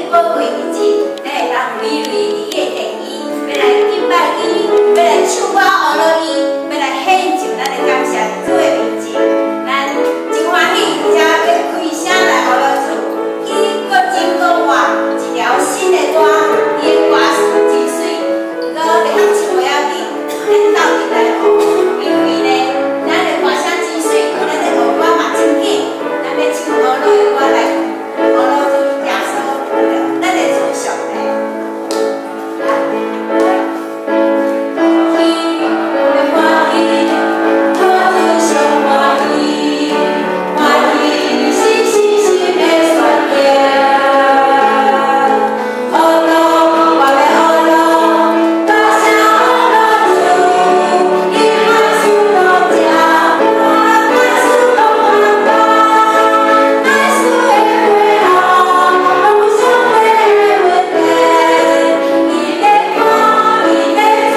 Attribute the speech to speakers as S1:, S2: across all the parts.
S1: 寶貴日子，咱會當有美麗佇伊的殿宇，欲來敬拜伊，欲來唱歌呵咾伊，欲來獻上咱的感謝佇主的面前。咱真歡喜，遮欲開聲來呵咾主，伊閣真閣活一條新的歌，伊的歌詞真媠，毋過袂曉唱袂要緊，咱鬥陣來學，因為呢，咱的歌聲真媠，咱的學歌嘛真緊，咱欲唱呵咾的歌來呵咾主耶穌，咱的主上帝。喜，我欲歡喜，靠主上歡喜，歡喜是信心的宣言。呵咾，我欲呵咾，大聲呵咾主，伊凡事攏掌管，凡事攏安排，愛事的背後，攏有上帝的恩典。伊咧看，伊咧做，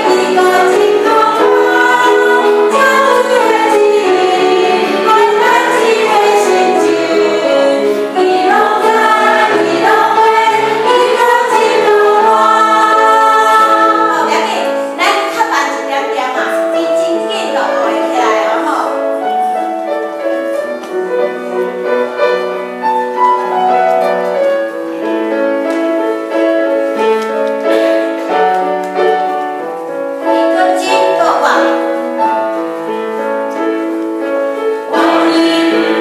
S1: 伊閣真顧我，照主的旨意，愛咱一个成就。伊攏知，伊攏會，伊閣真顧我。好，不要緊，咱較慢一點點嘛，你真緊就學會起來哦吼。伊閣真顧我。歡喜，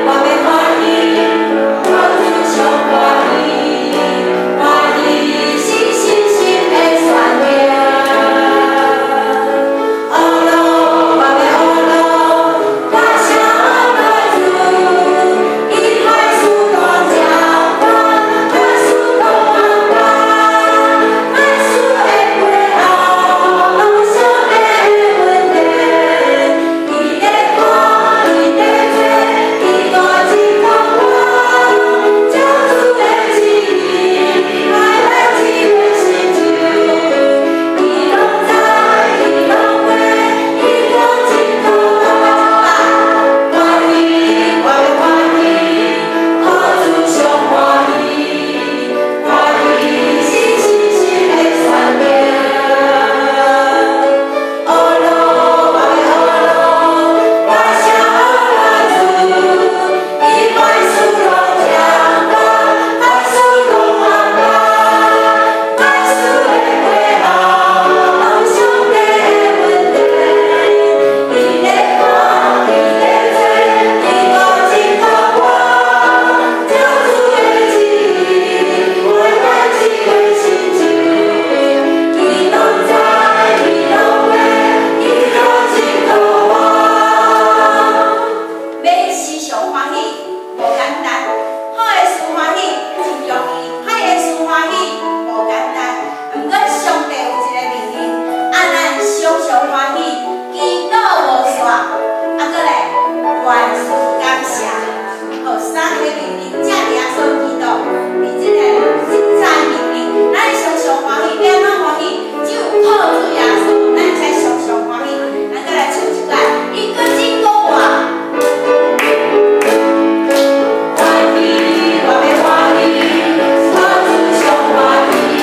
S1: 我欲歡喜，靠主上歡喜，歡喜是信心的宣言。呵咾，我欲呵咾，大聲呵咾主，伊凡事攏掌管，凡事攏安排，凡事的背後，攏有上帝的恩典。伊咧看，伊咧做，伊閣真顧我，照主的旨意，愛咱一个成就。伊攏知，伊攏會，伊閣真顧我。歡喜，我欲歡喜，靠主上歡喜，歡喜是信心的宣言。呵咾，我欲呵咾，大聲呵咾主，伊凡事攏掌管，凡事攏安排，凡事的背後，攏有上帝的恩典。伊咧看，伊咧做，伊閣真顧我，照主的旨意，愛咱一个成就。伊攏知，伊攏會，伊閣真顧我。欲時常歡喜，無簡單；好的事歡喜真容易，歹的事歡喜無簡單。毋過上帝有一個命令，啊，咱常常歡喜，祈禱無煞，啊，閣來凡事感謝。好，三個命令，這耶穌基督佇這个這三命令，咱常常歡喜，欲按怎歡喜？只有靠主耶穌，咱才常常歡喜。咱閣來唱一擺，伊閣真顧我。歡喜，我欲歡喜，靠主上歡喜，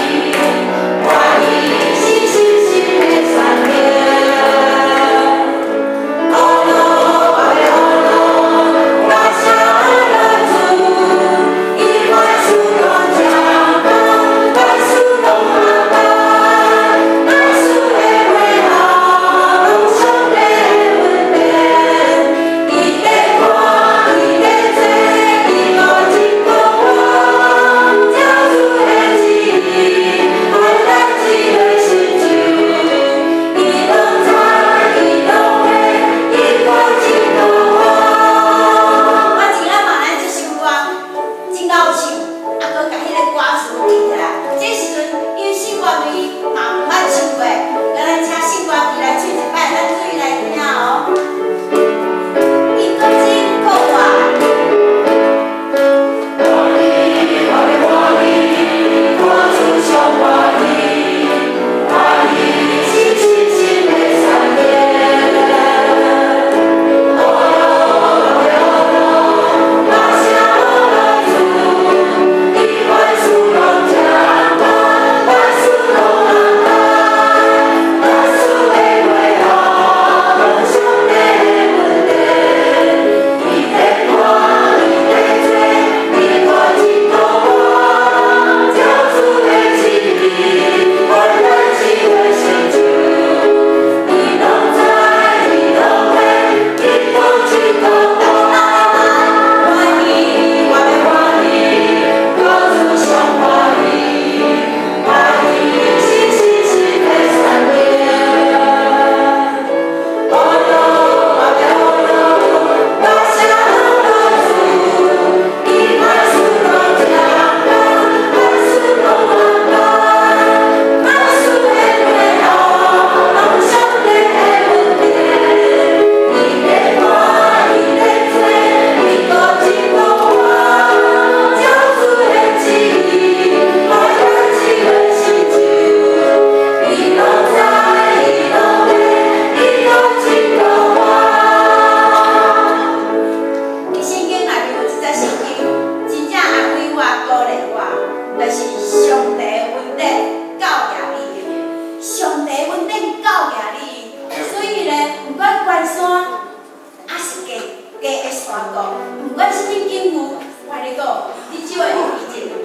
S1: 歡喜是信心的宣言。呵咾，我欲呵咾，大聲呵咾主，伊凡事攏掌管，凡事攏安排，凡事的背後，攏有上帝的恩典。伊咧看，伊咧做，伊閣真顧我，照主的旨意，愛咱一个成就。伊攏知，伊攏會，伊閣真顧我。我真愛問咱這首歌真𠢕唱，啊，閣共彼个歌詞記起來。這時陣因為姓關伊嘛毋捌唱過，佮咱請姓關伊來唱一擺，咱注意來聽哦。伊閣真顧我。
S2: 歡喜，我欲歡喜，靠主上歡喜，歡喜是信心的宣言。呵咾，我欲呵咾，大聲呵咾主，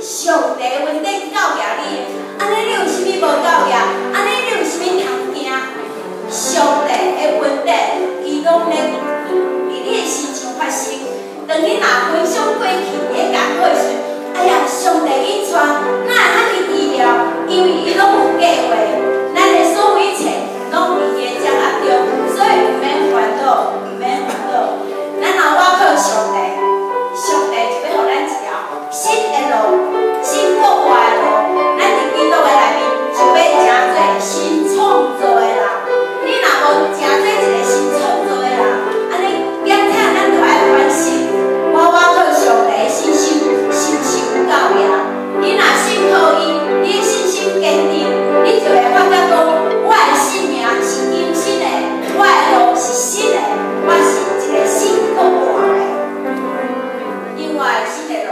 S1: 上帝恩典夠額你的，按呢你有啥物無夠額？按呢你有啥物通驚？上帝的恩典，伊攏咧佇你的身上發生。當你若回想過去的艱苦的時，哎呀，上帝伊帶，哪會遐去醫療？因為伊攏有計劃，咱的所有一切攏佇伊的掌握中，所以毋免煩惱，毋免煩惱。咱若倚靠上帝，上帝就欲予咱一條新的路，新復活的路。咱佇基督的內面就欲成做新創造的人。你若無成做一個新創造的人，按呢檢查咱就愛反省。我倚靠上帝的信心是毋是有夠額？你若信靠伊，你的信心堅定，你就會發覺講，我的生命是更新的，我的路是新的，我是一個新復活的。另外，新的路。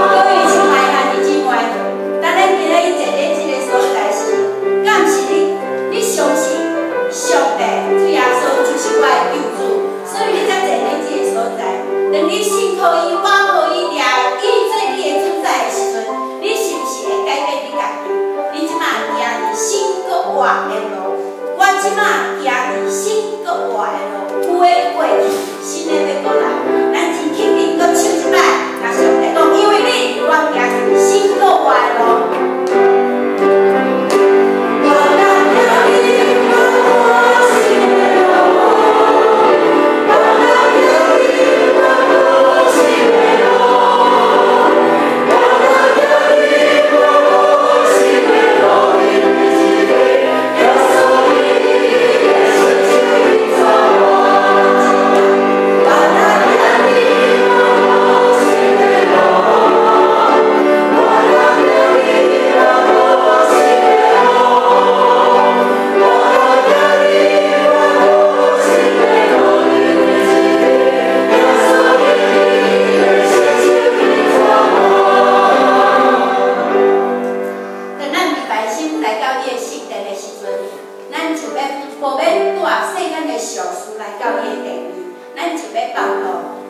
S1: 各位親愛兄弟姊妹，當咱今仔日坐佇這個所在時，敢是你？你相信上帝主耶穌就是我的救主，所以你才坐佇這個所在。當你信靠伊、倚靠伊、掠伊做你的主宰的時陣，你是毋是會改變你家己？你這馬行佇新閣活的路，我這馬行佇新閣活的路，舊的過去，新的欲閣來。咱真肯定閣唱一擺，共上帝講，因為你，我行佇新閣活的路。當咱明白心來到伊的聖殿的時陣，咱就欲無免帶世間的俗事來到伊的殿面，咱就欲放落，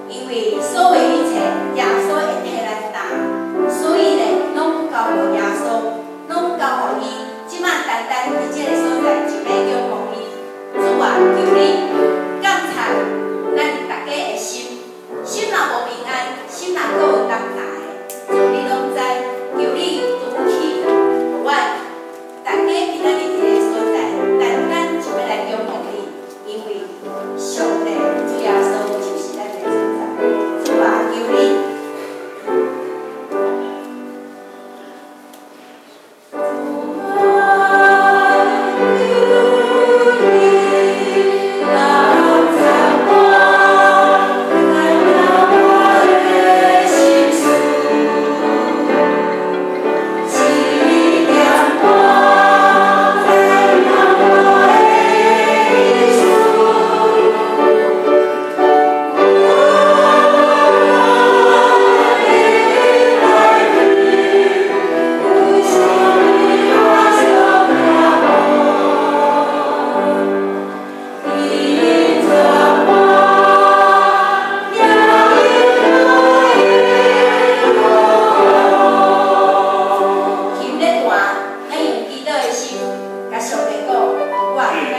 S1: 因為所有一切耶穌會替咱擔，所以咧，攏交予耶穌，攏交予伊。這馬單單佇這個所在就欲仰望伊，主啊，求你鑒察咱逐家的心，心若無平安，心若閣有擔擔的，主你攏知，求你除去，予阮逐家今仔日佇這個所在，單單就欲款。